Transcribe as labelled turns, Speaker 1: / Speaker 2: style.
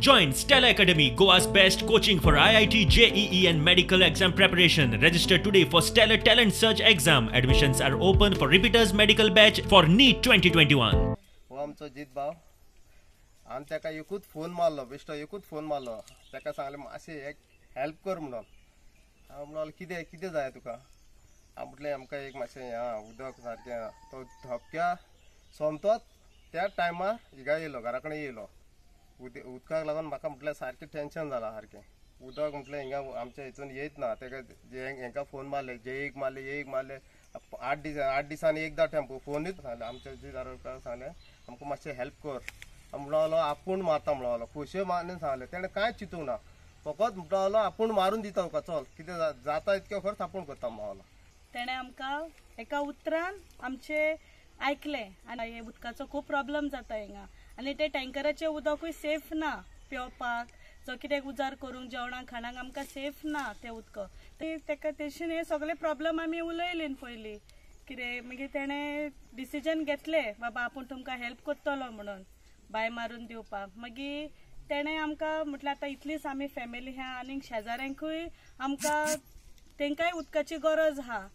Speaker 1: Join Stellar Academy, Goa's best coaching for IIT, JEE and medical exam preparation. Register today for Stellar Talent Search exam. Admissions are open for repeaters medical batch for NEET 2021.
Speaker 2: हो आमचो जीत भाव आनी ताका एकूच phone मारलो, बेश्टो एकूच phone मारलो. ताका सांगलें मातशें एक हेल्प कर म्हणून. हांव म्हणलो कितें कितें जाय तुका? हांव म्हटलें आमकां एक मातशें हें उदक सारकें. तो धपक्या सोमतोच त्या टायमार हिंगा येयलो, घरा कडेन येयलो. उदकाक लागून म्हाका म्हटल्यार सारकें टेंशन जालां सारकें. उदक म्हटल्यार हिंगा आमच्या हितून येयत ना. ताका हेंकां फोन मारले, जेईक मारले, एक मारले, 8 दिसांनी एकदां टेम्पो फोनूच सांगलें. आमच्या जिदाराक सांगलें आमकां मातशें हेल्प कर. म्हणलो आपूण मारता म्हणलो, खोशये मारून सांगलें. तेणें कांय चिंतूंक ना, फकत म्हणलो आपूण मारून दिता तुका, चल कितें जाता इतकें खर्च आपूण करता म्हणलो.
Speaker 3: तेणें आमकां एका उतरान आमचें आयकलें. आनी उदकाचो खूब प्रॉब्लम जाता हिंगा, आनी ते टँकराचें उदकूय सेफ ना पिवपाक, जो कितें उजार करूंक जेवणाक खाणाक आमकां सेफ ना तें उदक. तेका तेशीन हे सगळे प्रॉब्लम आमी उलयलीं पयलीं कितें. मागीर तेणें डिसिजन घेतलें बाबा आपूण तुमकां हेल्प करतलो म्हणून, बाय मारून दिवपाक. मागीर तेणें आमकां म्हटल्यार आतां इतलीच आमी फॅमिली आहा, आनी शेजाऱ्यांकूय आमकां तेंकांय उदकाची गरज आहा.